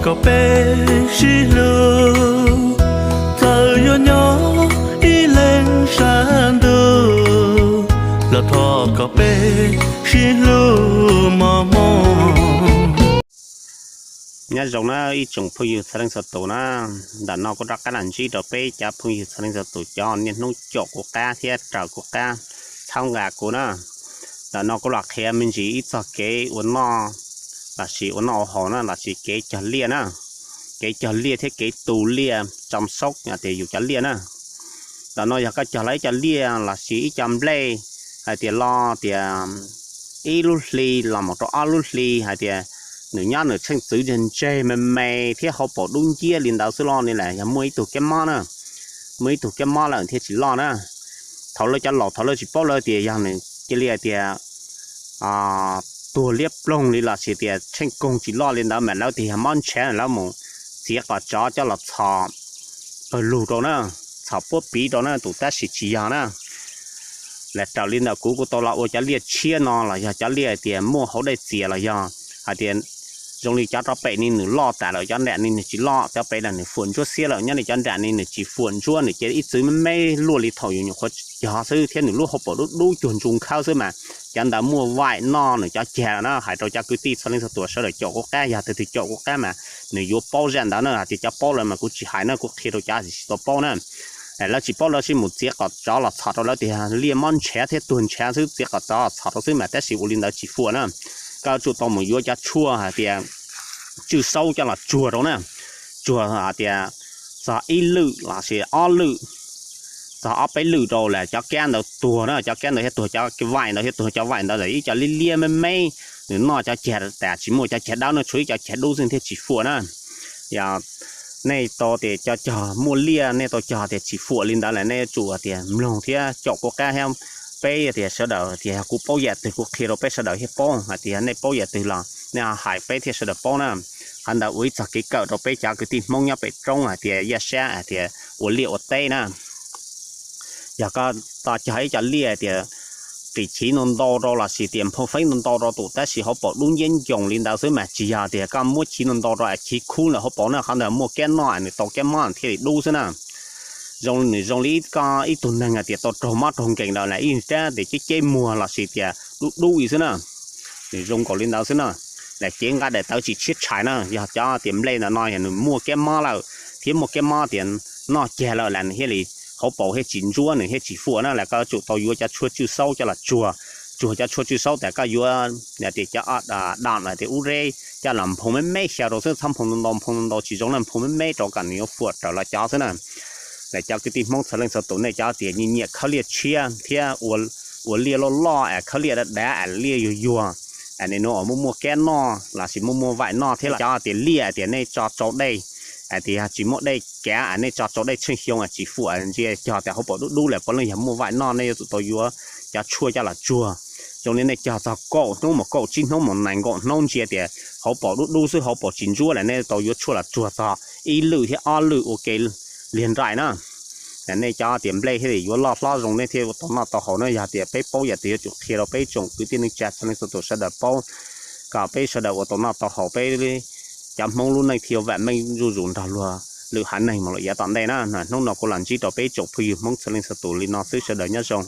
Kom peb sib hlub, txawm yuav nyob ib leeg sab ntuj, los thov kom peb sib hlub mos mos. Nyob zoo na ib tsoom phooj ywg txhua leej txhua tus na, ntawm no kuv rov qab los ntsib rau peb cov phooj ywg txhua leej txhua tus cov niaj hnub caum kuv qab thiab raws kuv qab txhawb nqa kuv na. Ntawm no kuv los qhia me ntsis ib txog kev ua noj lossis ua noj ua haus na lossis kev cog liaj na, kev cog liaj thiab kev tu liaj tsom soob hais tias yus cov liaj na. Ntawm no yog koj cog los ib co liaj lossis ib co nplej hais tias lo tias ib lub hli los mus rau ob lub hli hais tias nws nyob nws tsheej txwv ntseg ntseg me me thiab hauv paus dub nciab li ntawd xwb los li lawm yog muaj ib tug kab mob na, muaj ib tug kab mob lawm thiaj tsis loj na. Thaum lawv cov laus thaum lawv tsis paub lawv tias yog nws cia li hais tias tuag liab ploog li lossis tias tsheej koog tsis loj li ntawd mas lawv tias yog mob ntshav lawv mus txiav qos tsov coj los txhos pawg lug rau na, txhos puab piv rau na tus tab sis tsis yog na. Lam raws li ntawm kuv kuv tau los ua cov liaj tshiab no los yog cov liaj hais tias muaj hauv dej txias los yog hais tias zoo li cov rov pem ni nws loj tas lawm cov nram ni nws tsis loj, cov pem los nws fuam ntsuab xiab lawm nyob li cov nram ni nws tsis fuam ntsuab nws cia ib txwv me me luaj li thaum yus nyuam qhuav cog xwb thiab nws lub hauv paus dub dub cuag ntsu nkhawb xwb mas cov ntawd muaj vaim noj nws cov cag lawm na. Hais rau cov kwv tij txhua leej txhua tus sawv daws caum kuv qab, yog tus twg caum kuv qab mas nws yuav paub zaj ntawd na. Hais tias cov paub lawm mas kuv tsis hais na, kuv qhia rau cov tsis tau paub na. Lawv tsis paub lawv sib mus txiav qos tsov los txhos rau lawv tias liaj mob ntshav thiab tuag ntshav xwb, txiav qos tsov los txhos rau xwb mas tab sis ua li ntawd tsis fuam na. Koj yuav tsum tau mus yuav cov tshuaj hais tias tswj saub coj los tsuag rau na, tsuag hais tias txog ib lwm lossis ob lwm, txog ob peb lwm rau lawm cov kab ntawd tuag na, cov kab ntawd thiaj tuag, cov vaim ntawd thiaj tuag, cov vaim ntawd ib co liab liab me me, nws noj cov cag tas tsis muaj cov cag dawb no, tshuav ib co cag dub xwb thiaj tsis fuam na. Yog nej tau tias cov cog muaj liaj nej tau cog tias tsis fuam li ntawd lawm nej yuav tsum tias mloog thiab caum kuv qab thiab. Peb tias sawv daws tias yog kuv paub yam twg kuv qhia rau peb sawv daws thiaj paub, hais tias nej paub yam twg los nej ho hais peb thiaj sawv daws paub na. Qhov ntawd ua ib txog kev kawm rau peb cov kwv tij Hmoob nyob pem roob hais tias yaj sab hais tias ua liaj ua teb na. Yog koj tau cog ib co liaj hais tias ris chiv ntau ntau rau lossis tias nphoo feeb ntau ntau rau tus tab sis hauv paus dub nciab ncoos li ntawd xwb mas tsis yog tias koj muab chiv ntau ntau rau es chiv khub lawm hauv paus na, qhov ntawd muaj kab noj nws tau kab mob thiaj li dub xwb na. Zoo nws zoo li ib tug neeg hais tias tau raug mob raug nkees lawm ib rab tias ceb ceb muag lossis tias dub dub li xwb na. Nws zoo nkaus li ntawd xwb na. Lam cev nqa daim tawv tsis tshiab tshais na, yog cov tias nplej ntawm no yog nws muaj kab mob lawm thiab muaj kab mob tias noj cag lawm las nws thiaj li hauv paus thiaj tsis ntsuab nws thiaj tsis fuam na. Las koj yuav tsum tau yuav cov tshuaj tswj saub coj los tsuag, tsuag cov tshuaj tswj saub tas koj yuav tias cov dam tias ub reb coj los nphoo me me xyaw rau xwb, txhob nphoo ntau ntau, nphoo ntau ntau tsis zoo na, nphoo me me rau kom nws yuav fuam raws los cov xwb na. Las cov kwv tij Hmoob txhua leej txhua tus nej cov tias nyiam nyiam khawb liaj tshiab thiab ua liaj loj loj es khawb liaj dav dav es liaj yuag yuag es nws muaj muaj kab noj lossis muaj muaj vaim noj thiab los cov tias liaj tias nej tso tsau dej es tias yog tsis muaj dej kav es nej tso tsau dej tsheej xyoo es tsis fuam ntsia cog tias hauv paus dub dub lawm puav leej yog muaj vaim noj, nej yuav tsum tau yuav cov tshuaj coj los tsuag. Zoo li nej cog txog kaum hnub mus kaum tsib hnub mus nees nkaum hnub ntsia tias hauv paus dub dub xwb hauv paus tsis ntsuab lawm nej tau yuav tshuaj los tsuag txog ib lwm thiab ob lwm ua ke li nraim na. Nej cov tias nplej thiaj li yuav loj hlob zoo nej thiaj ua tau noj tau haus na. Yog tias peb paub yam twg yuav tsum qhia rau peb tsoom kwv tij neej tsa txhua leej txhua tus sawv daws paub kom peb sawv daws ua tau noj tau haus peb cov Hmoob lub neej thiaj vam meej zuj zus nrog luag lwm haiv neeg mus lawm yav tom ntej na. Hnub no kuv los ntsib rau peb tsoom phooj ywg Hmoob txhua leej txhua tus li no xwb, sawv daws nyob zoo.